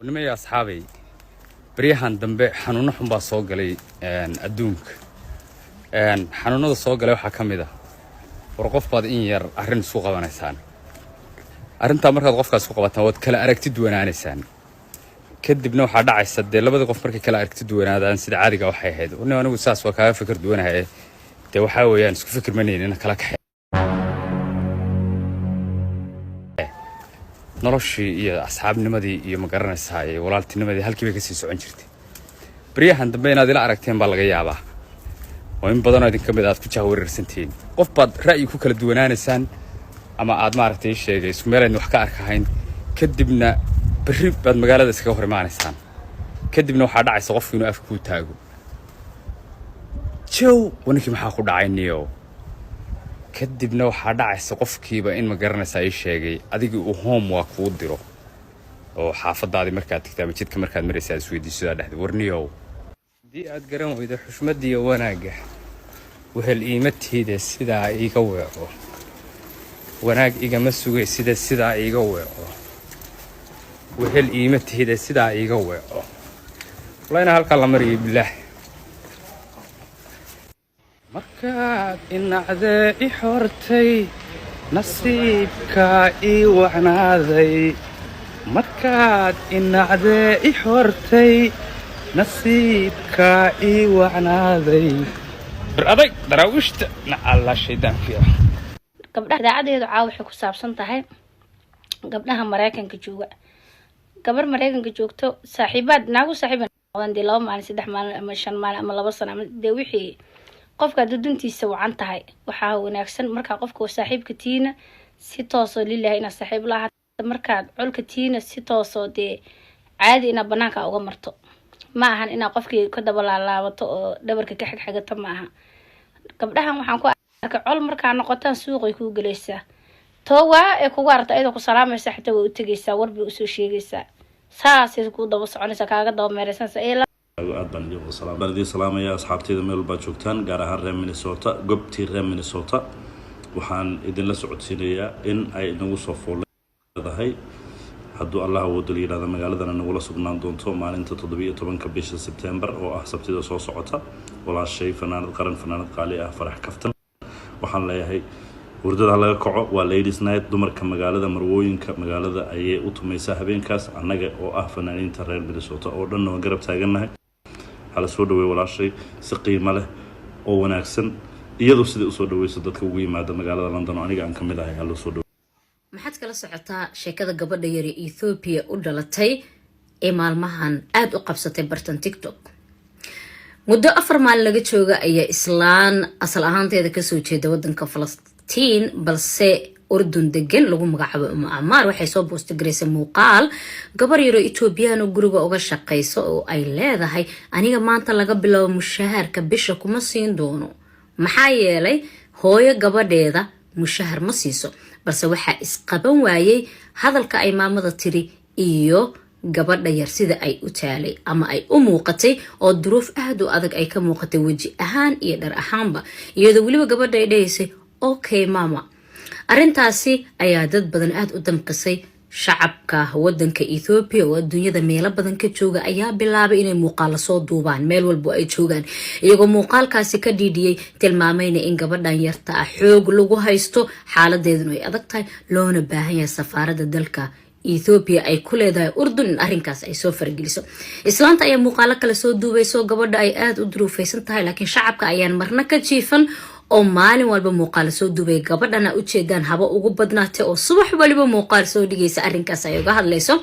Nimaya asxaabay, baryahan dambe xanuuno xun baa soo galay adduunka. Xanuunada soo galay waxaa ka mid ah, war qof baad in yar arrin isku qabanaysaan. Arrintaa markaad qofkaas ku qabataan, waad kala aragti duwanaanaysaan. Kadibna waxaa dhacaysa, dee, labadii qof markay kala aragti duwanaadaan, sida caadiga waxay ahayd, nin anigu saas waa kaaga fikir duwanahay, dee waxaa weeyaan isku fikir manayn ina kala kaxay noloshii iyo asxaabnimadii iyo, ma garanaysaa, iyo walaaltinimadii halkii bay kasii socon jirtay. Baryahan dambe inaad ila aragteen baa laga yaabaa, oo in badanoo idin ka mid aad ku jahwareersantihiin. Qof baad ra'yi ku kala duwanaanaysaan ama aad, maaragtay, sheegay, isku meel aydin wax ka arkahayn. Kadibna berri baad magaalada iskaga hor imaanaysaan. Kadibna waxaa dhacaysa qofku inuu afka kuu taago: "Jow, waninkii maxaa ku dhacay, niyow?" Kadibna waxaa dhacaysa qofkiiba in, ma garanaysaa, ii sheegay, adigii uu home waa kuu diro oo xaafadaadii markaad tagta ama jidka markaad maraysa aad isweydiisadaa dhexda: "Warniyow, haddii aad garan weydo xushmadiiyo wanaagga, wehel iima tiide, sidaa iiga weeco. Wanaag igama sugay sida, sidaa iiga weeco. Wehel iima tihide, sidaa iiga weeco." Wallahi halkaa la mariyo bilaah. Markaad inacdee i xortay, nasiibkaa ii wacnaaday. Markaad inacdee i xortay, nasiibkaa ii wacnaaday. Bir adag daraawiishta nacallaa shaydaankiya. Gabdhaha, idaacadeedu caawa waxay ku saabsan tahay gabdhaha Mareykanka jooga. Gabar Mareykanka joogto, saaxiibaad, naagu saaxiiba noqdaan, dee, 2 maalin, 3 maalin ama 5 maalin ama 2 sano ama, dee, wixii qofka hadduu duntiisa wacan tahay. Waxaa wanaagsan markaa qofka saaxiibka tiina si toosoo lilahi inaad saaxiib la ahaato. Markaad colka tiina, si toosoo, dee, caadi inaad banaanka uga marto. Ma ahan inaad qofkii ka daba laalaabato oo dhabarka ka xigxigato, ma aha. Gabdhahan waxaan ku arkay, col markaa noqotaan, suuqay kuu gelaysaa. Toowaa ee kugu aragta ayadoo ku salaamaysa, xitaa way u tegaysaa, warbay usoo sheegaysaa, saasay kuu daba soconaysaa, kaaga daba meereysanaysa. Aad baan idin wada salaam, baan idiin salaamaya asxaabteyda meel walbaad joogtaan, gaar ahaan reer Minnesota, gobtii reer Minnesota. Waxaan idinla socodsiinayaa in ay inagu soo fool leedahay, hadduu Allah awoodo la yidhahda, magaaladana nagula sugnaan doonto maalinta 17-ka bisha Sebtembar, oo ah Sabtida soo socota, walaashay, fanaanad qaran, fanaanad qaali ah, Farax Kaftan. Waxaan leeyahay, hurdada ha laga kaco, waa ladies night. Dumarka magaalada, marwooyinka magaalada ayay u tumaysaa habeenkaas. Annaga oo ah fanaaniinta reer Minnesota oo dhanna waan garab taagannahay. Hala soo dhaweey walaashay si qiimo leh oo wanaagsan, iyadu siday usoo dhaweyso dadka ugu yimaada magaalada London oo aniga aan ka mid ahay. Hala soo dhaweey. Maxaad kala socotaa sheekada gabadha yare Ethoobiya u dhalatay ee maalmahan aada u qabsatay bartan TikTok? Muddo 4 maalin laga jooga ayaa islaan asal ahaanteeda kasoo jeeda wadanka Falastiin balse Urdun degan, lagu magacaabo Umu Amaar, waxay soo post-garaysay muuqaal gabar yaroo Etoobiyaan oo guriga uga shaqeyso oo ay leedahay: "Aniga maanta laga bilaabo mushaharka bisha kuma siin doono, maxaa yeelay hooyo gabadheeda mushahar ma siiso." Balse waxaa isqaban waayey hadalka ay maamada tiri iyo gabadha yar sida ay u taalay ama ay u muuqatay, oo duruuf aada u adag ay ka muuqatay weji ahaan iyo dhar ahaanba, iyadoo weliba gabadha ay dhahaysay: "Okay mama." Arrintaasi ayaa dad badan aada u damqisay. Shacabka wadanka Ethoobiya oo adduunyada meelo badan ka jooga ayaa bilaabay inay muuqaalo soo duubaan meel walbo ay joogaan, iyagoo muuqaalkaasi ka dhiidhiyey, tilmaamayna in gabadhan yarta ah xoog lagu haysto, xaaladeeduna ay adag tahay, loona baahan yahay safaarada dalka Ethoobiya ay ku leedahay Urdun in arrinkaas ay soo farageliso. Islaanta ayaa muuqaalo kale soo duubayso, gabadha ay aada u duruufeysan tahay, laakiin shacabka ayaan marna ka jiifan oo maalin walba muuqaal soo duubay. Gabadhana ujeedaan haba ugu badnaatay oo subax waliba muuqaal soo dhigaysa arrinkaas ay uga hadlayso.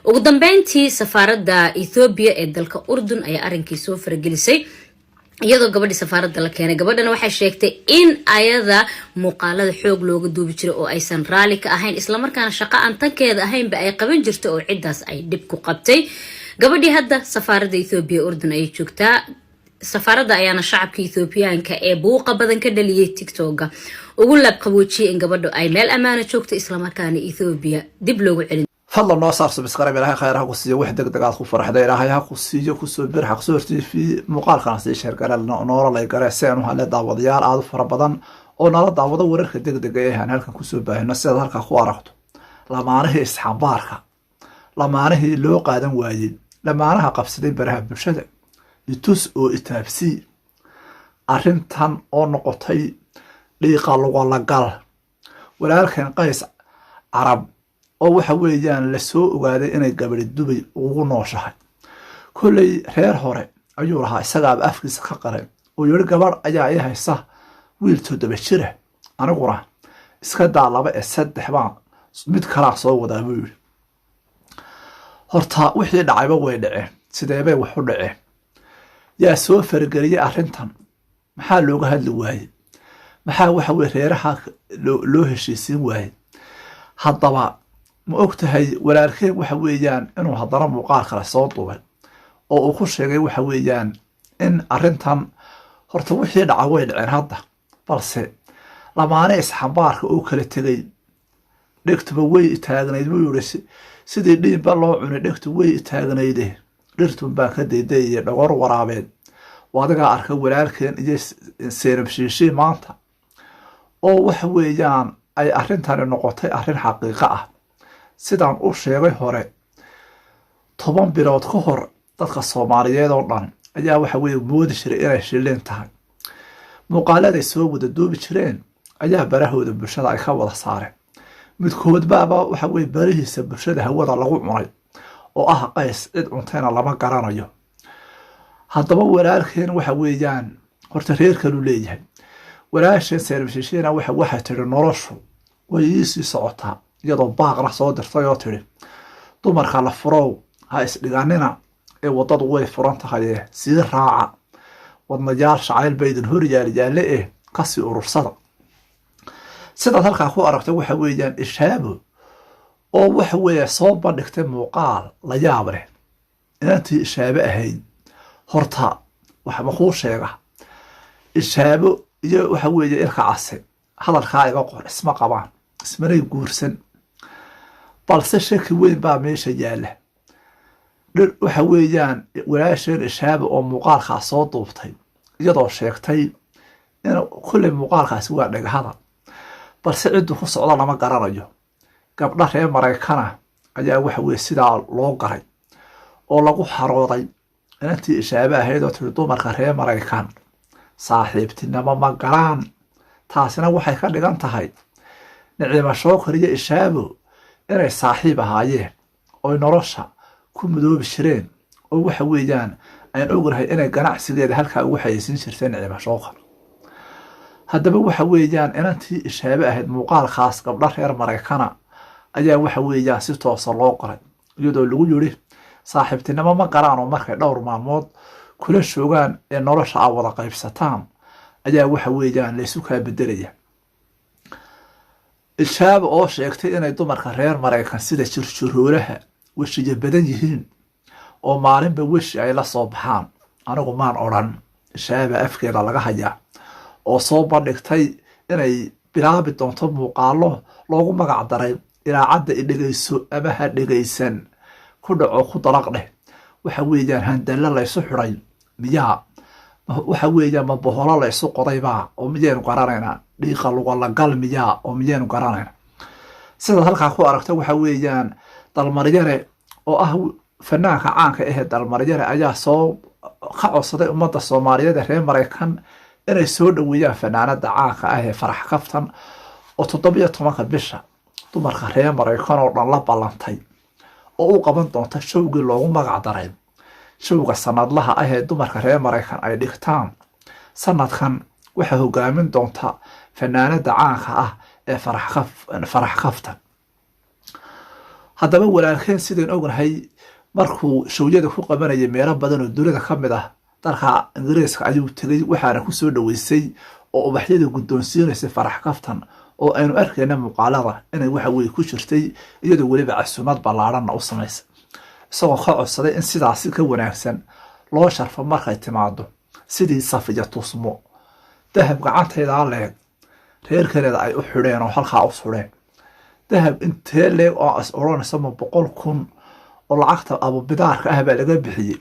Ugu dambeyntii safaaradda Ethoobiya ee dalka Urdun ayaa arrinkii soo faragelisay, iyadoo gabadhii safaaradda la keenay. Gabadhana waxay sheegtay in ayada muuqaalada xoog looga duubi jiray oo aysan raali ka ahayn, islamarkaana shaqo aan tankeeda ahaynba ay qaban jirto oo ciddaas ay dhib ku qabtay. Gabadhii hadda safaaradda Ethoobiya Urdun ayay joogtaa. Safaaradda ayaana shacabka Ethoobiyaanka ee buuqa badan ka dhaliyay TikToka ugu laabqaboojiyay in gabadhu ay meel ammaana joogto, islamarkaana Ethoobiya dib loogu celin. Fadlan noo saar subscribe. Ilaahay khayr ha ku siiyo. Wax deg deg aad ku farxda Ilaahay ha ku siiyo. Kusoo bir Xaqsoor TV, muuqaalkana sii share gare, noololay gare, si aanu hale daawadayaal aada u fara badan oo nala daawado wararka deg dega ee aan halkan kusoo baahino. Sidaad halkaa ku aragto, lamaanihii isxambaarka. Lamaanihii loo qaadan waayey, lamaanaha qabsaday baraha bulshada, itus oo itaabsii, arrintan oo noqotay dhiiqa lugalagal. Walaalkan Qays Carab oo waxa weeyaan lasoo ogaaday inay gabadhi Dubay ugu nooshahay, kolley reer hore ayuu lahaa, isagaaba afkiisa ka qaray oo yiri gabadh ayaa ii haysa wiil 7 jira, aniguna iska daa 2 ee 3 baan mid kalaa soo wadaa buu yiri. Horta wixii dhacayba way dhaceen, sideebay wax u dhaceen? Yaa soo farageliyey arrintan? Maxaa looga hadli waayey? Maxaa waxa weye reeraha loo heshiisiin waayey? Haddaba ma og tahay walaalkeen waxa weeyaan inuu haddana muuqaal kale soo duubay oo uu ku sheegay waxa weeyaan in arrintan horta wixii dhaca way dhaceen hadda, balse lamaane isxambaarka oo kala tegay dhegtuba way itaagnayd buu yiri, sidii dhiinba loo cunay dhegtu way itaagnayde, dhirtun baan ka daydayay dhogor waraabeed. Adigaa arka walaalkeen iyo Seynab Shiishii maanta oo waxa weeyaan ay arrintani noqotay arrin xaqiiqo ah. Sidaan u sheegay hore, 10 bilood ka hor dadka Soomaaliyeed oo dhan ayaa waxa weeye moodi jiray inay shilin tahay. Muuqaaladay soo wada duubi jireen ayaa barahooda bulshada ay ka wada saareen. Midkood baaba waxa weeye barihiisa bulshada hawada lagu cunay oo ah Qays, cid cuntayna lama garanayo. Haddaba walaalkeen waxa weeyaan horta reer kalu leeyahay. Walaasheen Seynab Shiishiina waxay tidhi noloshu way iisii socotaa, iyadoo baaqna soo dirtay oo tidhi dumarka la furow ha isdhiganina ee waddadu way furan tahay ee sii raaca, wadnayaal shacayl ba idin hor yaal yaalle eh kasii urursada. Sidaad halkaa ku aragta waxa weeyaan Ishaabo oo waxa weeye soo bandhigtay muuqaal la yaab leh. Inantii Ishaabo ahayd horta waxba kuu sheega, Ishaabo iyo waxa weeye Ilka Case hadalkaa iga qor, isma qabaan, ismanay guursan, balse shaki weyn baa meesha yaalla. Dhir waxa weeyaan walaasheen Ishaabo oo muuqaalkaa soo duubtay iyadoo sheegtay in kulley muuqaalkaasi waa dhagahada, balse ciddu ku socdo lama garanayo. Gabdha reer Maraykana ayaa waxa weye sidaa loo garay oo lagu xarooday inantii Ishaabo ahayd oo tiri dumarka reer Maraykan saaxiibtinimo ma galaan. Taasina waxay ka dhigan tahay Niciimo Shookar iyo Ishaabo inay saaxiib ahaayeen oy nolosha ku mudoobi jireen, oo waxa weeyaan aan ognahay inay ganacsigeeda halkaa ugu xayeysiin jirtay Niciimo Shookar. Haddaba waxa weeyaan inantii Ishaabo ahayd muuqaalkaas gabdha reer Maraykana ayaa waxa weeyaan si toosa loo qoray, iyadoo lagu yiri saaxiibtinimo ma galaan oo markay dhowr maalmood kula joogaan ee nolosha aa wada qaybsataan ayaa waxa weeyaan laysu kaa bedelaya. Ishaabo oo sheegtay inay dumarka reer Maraykan sida jirjiroolaha weshiya badan yihiin oo maalinba weshi ay la soo baxaan, anigu maan odhan, Ishaaba afkeeda laga hayaa, oo soo bandhigtay inay bilaabi doonto muuqaalo loogu magac daray ilaacadda i dhegeyso ama ha dhegeysan, ku dhaco ku dalaq dheh. Waxa weeyaan handallo laysu xidhay miyaa, waxa weeyaan ma boholo laysu qodaybaa oo miyaynu garanaynaa, dhiiqa lugalagal miyaa oo miyaynu garanaynaa. Sidaad halkaa ku aragta waxa weeyaan Dalmaryare oo ah fanaanka caanka ahee Dalmaryare ayaa soo ka codsaday ummadda Soomaaliyeed ee reer Maraykan inay soo dhoweeyaan fanaanada caanka ah ee Farax Kaftan oo 17-ka bisha dumarka reer Maraykan oo dhan la ballantay oo u qaban doonta showgii loogu magac daray showga sanadlaha ah ee dumarka reer Maraykan ay dhigtaan. Sanadkan waxaa hogaamin doonta fanaanada caanka ah ee Farax Kaftan. Haddaba walaalkeen sideen ognahay markuu showyada ku qabanayay meelo badan oo dunida ka mid ah dalka Ingiriiska ayuu tegay, waxaana ku soo dhoweysay oo ubaxyada guddoonsiinaysay Farax Kaftan oo aynu arkayna muuqaalada inay waxa weye ku jirtay, iyadoo weliba casuumad ballaadhanna u samaysay, isagoo ka codsaday in sidaasi ka wanaagsan loo sharfo markay timaado sidii Safiya Tusmo dahab gacantaydaa leeg reerkaleeda ay u xidheen oo halkaa u sudheen dahab intee leeg oo is odhanaysa ma 100,000 oo lacagta abubidaarka ah baa laga bixiyey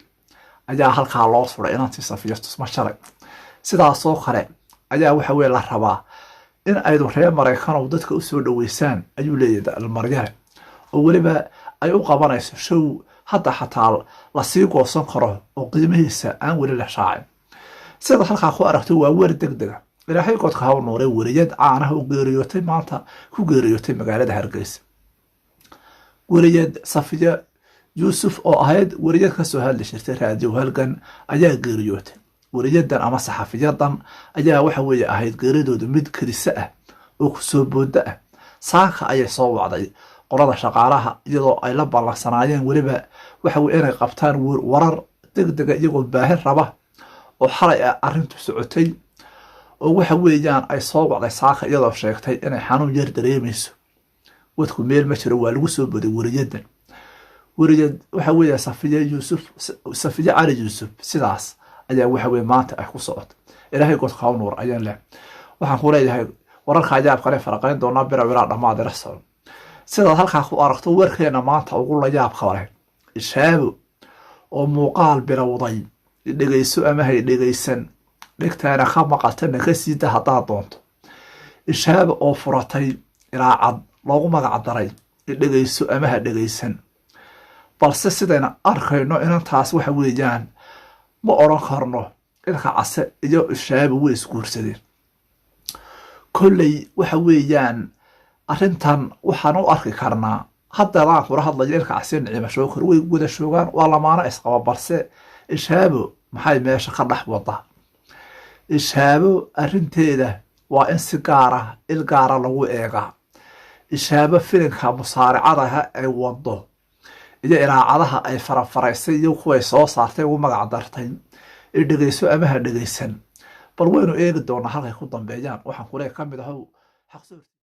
ayaa halkaa loo suray inantii Safiya Tusmo shalay. Sidaasoo kale ayaa waxa weye la rabaa in aydu reer Maraykan oo dadka u soo dhoweysaan ayuu leeyahay Dalmaryare, oo weliba Ay u qabanayso show hadda xataa lasii goosan karo oo qiimihiisa aan weli la shaacin. Sida halkaa ku aragto, waa weer deg dega. Ilaahay godka ha u nuuray weriyad caanaha u geeriyootay maanta, ku geeriyootay magaalada Hargeysa, weriyad Safiya Yuusuf oo ahayd weriyad kasoo hadli jirtay Raadiyo Halgan ayaa geeriyootay. Weriyadan ama saxafiyadan ayaa waxa weeye ahayd geeridoodu mid kedisa ah oo kusoo booda ah. Saaka ayay soo wacday qolada shaqaalaha, iyadoo ay la ballansanaayeen weliba waxa weye inay qabtaan warar degdega, iyagoo baahin raba oo xalay arrintu socotay, oo waxa weeyaan ay soo wacday saaka iyadoo sheegtay inay xanuun yar dareemayso. Wadku meel ma jiro, waa lagu soo boday weriyadan. Weriyad waxa weeye Safiye Yuusuf, Safiye Cali Yuusuf, sidaas ayaa waxa weye maanta ay ku socota. Ilaahay godka ha nuur ayaan leh. Waxaan ku leeyahay, wararka ajaab kale faraqayn doonaa biraw ilaa dhammaad, ila socon. Sidaad halkaa ku aragto, warkeena maanta ugu la yaabka leh, Ishaabo oo muuqaal bilowday dhegeyso ama hay dhegeysan, dhegtaana ka maqaltana ka siida haddaad doonto. Ishaabo oo furatay ilaacad loogu magac daray Dhegeyso ama ha dhegeysan, balse sidayna arkayno inantaas waxa weeyaan ma odran karno Ilka Case iyo Ishaabo way isguursadeen. Kolley waxa weeyaan arrintan waxaan u arki karnaa haddadaan kula hadlayo Ilka Case, Nicimo Shookar way wada joogaan, waa lamaano isqaba. Balse Ishaabo maxay meesha ka dhex wada? Ishaabo arrinteeda waa in si gaara il gaara lagu eegaa. Ishaabo filinka musaaricadaha ay wado iyo ilaacadaha ay farafaraysay iyo kuway soo saartay ugu magac dartay i dhegeyso ama ha dhegeysan, bal waynu eegi doonaa halkay ku dambeeyaan. Waxaan kule ka mid ahow xaqsoo.